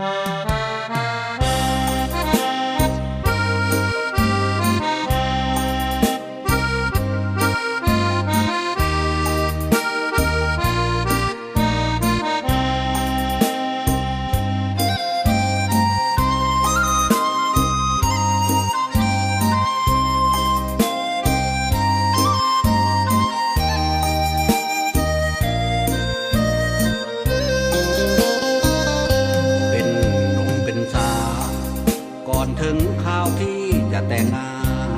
ເປັນໜຸ່ມເປັນສາວ ກ່ອນເຖິງຄາວທີ່ຈະແຕ່ງງານ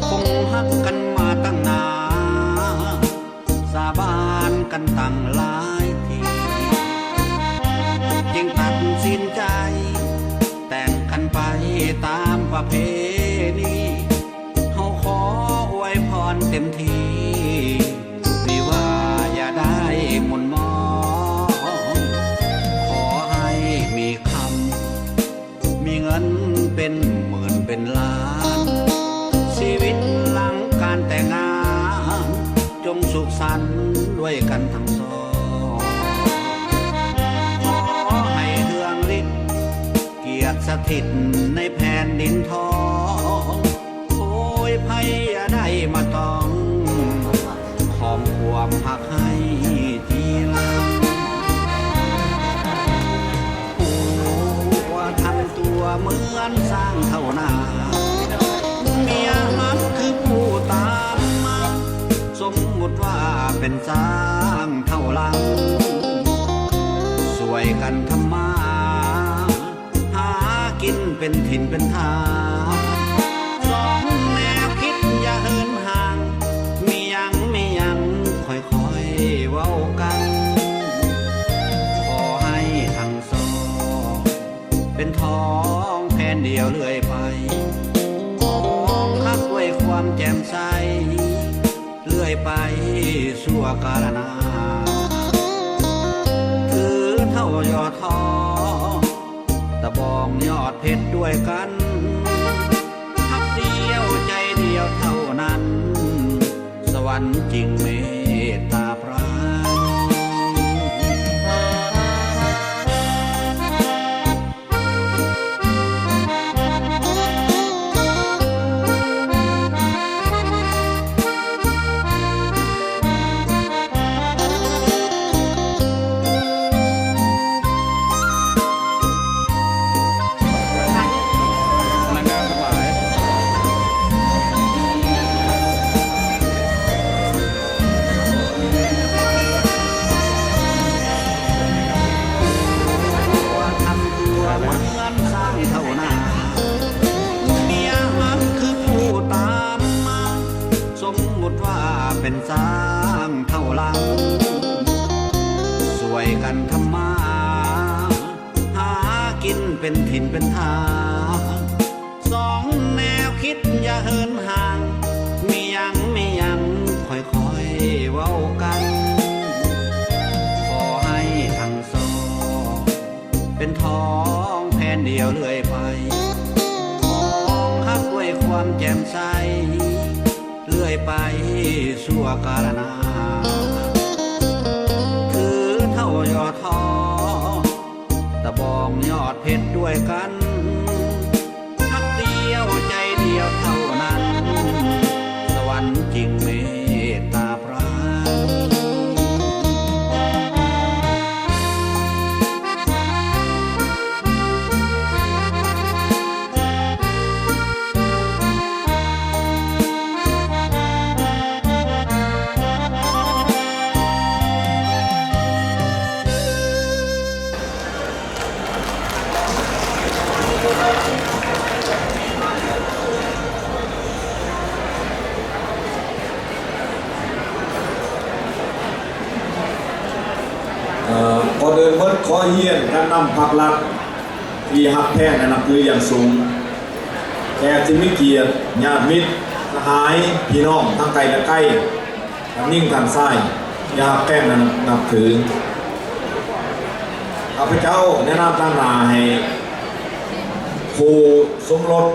ຄົງຮັກກັນມາຕັ້ງນານ ສາບານກັນຕັ້ງຫຼາຍທີ ຈຶ່ງຕັດສິນໃຈ ແຕ່ງກັນໄປຕາມປະເພນີ ເຮົາຂໍອວຍພອນເຕັມທີ່ ວິວາຢ່າໄດ້ໝຸ່ນມອງ ຂໍໃຫ້ມີຄຳ ມີເງິນເປັນໝື່ນເປັນລ້ານ ຊີວິດຫຼັງການແຕ່ງງານ ຈົ່ງສຸກສັນດ້ວຍກັນທັງສອງ ຂໍໃຫ້ເຮືອງລິດ ກຽດສະຖິດໃນແຜ່ນດິນທອງ ໂອ້ຍ ໃຜຢ່າໄດ້ມາຕ້ອງ ຂອງຄວາມຮັກໃຫ້ທີຫຼັງ ຜົວທຳຕົວເໝືອນຊ້າງເຖົ້ານາ ເມຍຮັກຄືຜູ້ຕາມມາ ສົມມຸດວ່າເປັນຊ້າງເຖົ້າຫຼັງ ຊ່ວຍກັນທຳມາ ຫາກິນເປັນຖິ່ນເປັນຖານ ສອງແນວຄິດຢ່າເຫີນຫ່າງ ມີຫຍັງ ມີຫຍັງຄ່ອຍໆເວົ້າກັນ ຂໍໃຫ້ທັງສອງ ເປັນທອງແຜ່ນດຽວເລື້ອຍໄປ ຄອງຮັກດ້ວຍຄວາມແຈ່ມໃສ ເລື້ອຍໄປຊົ່ວກາລະນານ ຖືເທົ່າຍອດທອງ ຕະບອງຍອດເພັດດ້ວຍກັນ ຮັກດຽວໃຈດຽວເທົ່ານັ້ນ ສະຫວັນຈຶ່ງເມດຕາປານ. ເມຍມັນຄືຜູ້ຕາມມາ ສົມມຸດວ່າເປັນຊ້າງເຖົ້າຫຼັງ ຊ່ວຍກັນທຳມາ ຫາກິນເປັນຖິ່ນເປັນຖານ ສອງແນວຄິດຢ່າເຫີນຫ່າງ ມີຫຍັງ ມີຫຍັງຄ່ອຍໆເວົ້າກັນ ຂໍໃຫ້ທັງສອງ ເປັນທອງແຜ່ນດຽວເລື້ອຍໄປ ຄອງຮັກດ້ວຍຄວາມແຈ່ມໃສ ເລື້ອຍໄປຊົ່ວກາລະນານ ຖືເທົ່າຍອດທອງ ຕະບອງຍອດເພັດດ້ວຍກັນ ຮັກດຽວໃຈດຽວເທົ່ານັ້ນ ສະຫວັນຈຶ່ງເມດຕາປານ. ເອີ ກ່ອນອື່ນໝົດ ຂໍຮຽນການນຳພັກລັດທີ່ຮັກແພງ ແລະ ນັບຖືຢ່າງສູງ, ແຂກທີ່ມີກຽດ, ຍາດມິດ, ສະຫາຍ, ພີ່ນ້ອງທັງໃກ້ ແລະ ໃກ້, ທັງຍິງທັງຊາຍທີ່ຮັກແພງ ແລະ ນັບຖື. ຂ້າພະເຈົ້າແນະນຳຕາງໜ້າໃຫ້ຄູ່ສົມລົດ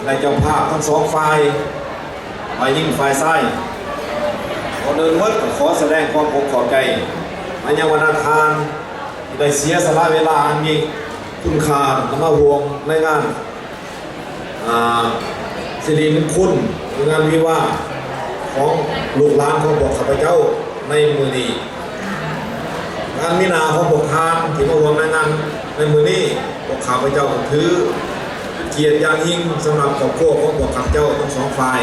ແລະ ເຈົ້າພາບທັງສອງຝ່າຍ, ຝ່າຍຍິງ, ຝ່າຍຊາຍ. ກ່ອນອື່ນໝົດກໍຂໍສະແດງຄວາມອົກຂອບໃຈມາຍັງບັນດາທ່ານ ທີ່ໄດ້ເສຍສະຫຼະເວລາອັນມີ ຄຸນຄ່າ ມາຮ່ວມໃນງານ ອ່າ ສິລິມຸງຄຸນ ຄືງານວິວາຂອງລູກຫຼານຂອງພວກຂ້າພະເຈົ້າໃນມື້ນີ້. ການມີໜ້າຂອງພວກທ່ານທີ່ມາຮ່ວມໃນງານໃນມື້ນີ້ ພວກຂ້າພະເຈົ້າກໍຖືກຽດຢ່າງຍິ່ງສຳລັບຄອບຄົວຂອງພວກຂ້າພະເຈົ້າທັງສອງຝ່າຍ.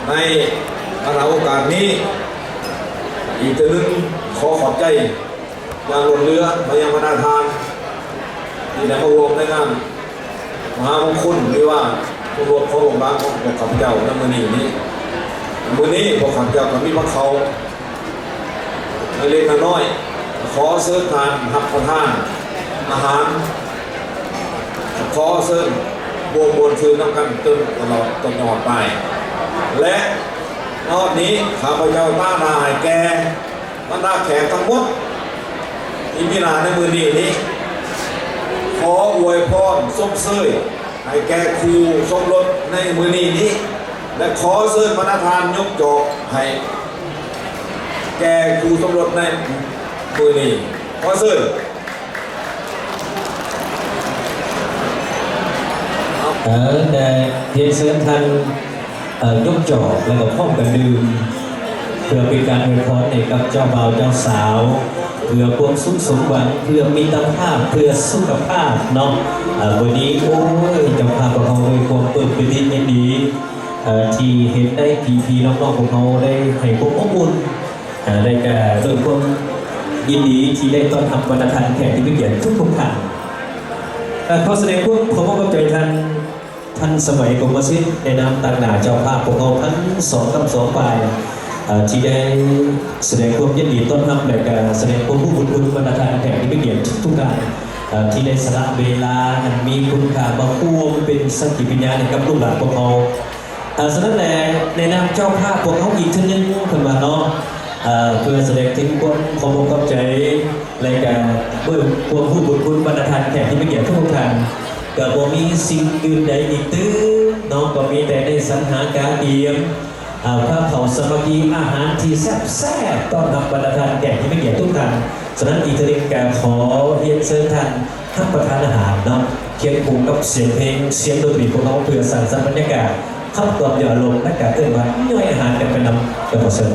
ໃນວາລະໂອກາດນີ້ ອີກເທື່ອໜຶ່ງຂໍຂອບໃຈ ຢ່າງລົ້ນເຫຼືອມາຍັງບັນດາທ່ານ ທີ່ໄດ້ມາຮ່ວມໃນງານມະຫາມົງຄຸນ ຫຼືວ່າຄົບຮອບຂອງລູກຫຼານຂອງພວກຂ້າພະເຈົ້າໃນມື້ນີ້ນີ້. ມື້ນີ້ພວກຂ້າພະເຈົ້າກໍມີພາເຂົ້າເລັກໆນ້ອຍໆ ຂໍເຊີນທ່ານຮັບປະທານອາຫານ ຂໍເຊີນຮ່ວມມ່ວນຊື່ນນຳກັນຈົນຕະຫຼອດ ຈົນຮອດປາຍ. ແລະ ນອກນີ້ ຂ້າພະເຈົ້າຕາໜ້າໃຫ້ແກ່ ບັນດາແຂກທັງໝົດທີ່ມີໜ້າໃນມື້ນີ້ນີ້ ຂໍອວຍພອນຊົມເຊີຍໃຫ້ແກ່ຄູ່ສົມລົດໃນມື້ນີ້ນີ້ ແລະ ຂໍເຊີນບັນດາທ່ານຍົກຈອກໃຫ້ແກ່ຄູ່ສົມລົດໃນມື້ນີ້. ຂໍເຊີນ. ເອີ ແຕ່ຮຽນເຊີນທ່ານ ເອີ ຍົກຈອກ ແລ້ວກໍພ້ອມກັນດື່ມ ເພື່ອເປັນການອວຍພອນໃຫ້ກັບເຈົ້າບ່າວເຈົ້າສາວ ເພື່ອຄວາມສຸກສົມຫວັງ ເພື່ອມິດຕະພາບ ເພື່ອສຸຂະພາບເນາະ. ເອີ ມື້ນີ້ ໂອ້ຍ ເຈົ້າພາບພວກເຮົາດ້ວຍຄວາມປຶ້ມປີຕິຍິນດີ ເອີ ທີ່ເຫັນໄດ້ພີ່ໆນ້ອງໆພວກເຮົາໄດ້ໃຫ້ຄວາມອົບອຸ່ນ ເອີ ແລະກະດ້ວຍຄວາມຍິນດີທີ່ໄດ້ຕ້ອນຮັບບັນດາທ່ານແຂກທີ່ມີກຽດທຸກໆທ່ານ. ເອີ ຂໍສະແດງຄວາມຂອບອົກຂອບໃຈທ່ານ ທັນສະໄໝ ກົມມະສິດ ໃນນາມຕາງໜ້າເຈົ້າພາບພວກເຮົາທັງສອງທັງສອງຝ່າຍ ເອີ ທີ່ໄດ້ສະແດງຄວາມຍິນດີຕ້ອນຮັບ ແລະກະສະແດງຄວາມຮູ້ບຸນຄຸນບັນດາທ່ານແຂກທີ່ມີກຽດທຸກໆທ່ານ ເອີ ທີ່ໄດ້ສະຫຼະເວລາອັນມີຄຸນຄ່າມາຮ່ວມເປັນສັກຂີພິຍານໃຫ້ກັບລູກຫຼານພວກເຮົາ. ເອີ ສະນັ້ນແຫຼະ ໃນນາມເຈົ້າພາບພວກເຮົາອີກເທື່ອໜຶ່ງ ເພິ່ນວ່າເນາະ ເອີ ເພື່ອສະແດງເຖິງຄວາມຂອບອົກຂອບໃຈ ແລະກະເບິ່ງຄວາມຮູ້ບຸນຄຸນບັນດາທ່ານແຂກທີ່ມີກຽດທຸກໆທ່ານ ກະບໍ່ມີສິ່ງອື່ນໃດອີກຕື່ມເນາະ ກໍມີແຕ່ໄດ້ສັນຫາກາກຽມ ເອີ ພາເຂົ້າສາມັກຄີອາຫານທີ່ແຊບໆ ຕ້ອນຮັບບັນດາທ່ານແຂກທີ່ມີກຽດທຸກທ່ານ. ສະນັ້ນອີກເທື່ອໜຶ່ງກະຂໍຮຽນເຊີນທ່ານ ຮັບປະທານອາຫານເນາະ ຄຽງຄູ່ກັບສຽງເພງ ສຽງດົນຕີພວກເຮົາ ເພື່ອສ້າງສັນບັນຍາກາດ ຂັບກລ່ອມເຍົາອາລົມ ແລະກະເອີ້ນວ່າຍ່ອຍອາຫານກັນໄປນຳ ກໍຂໍເຊີນ.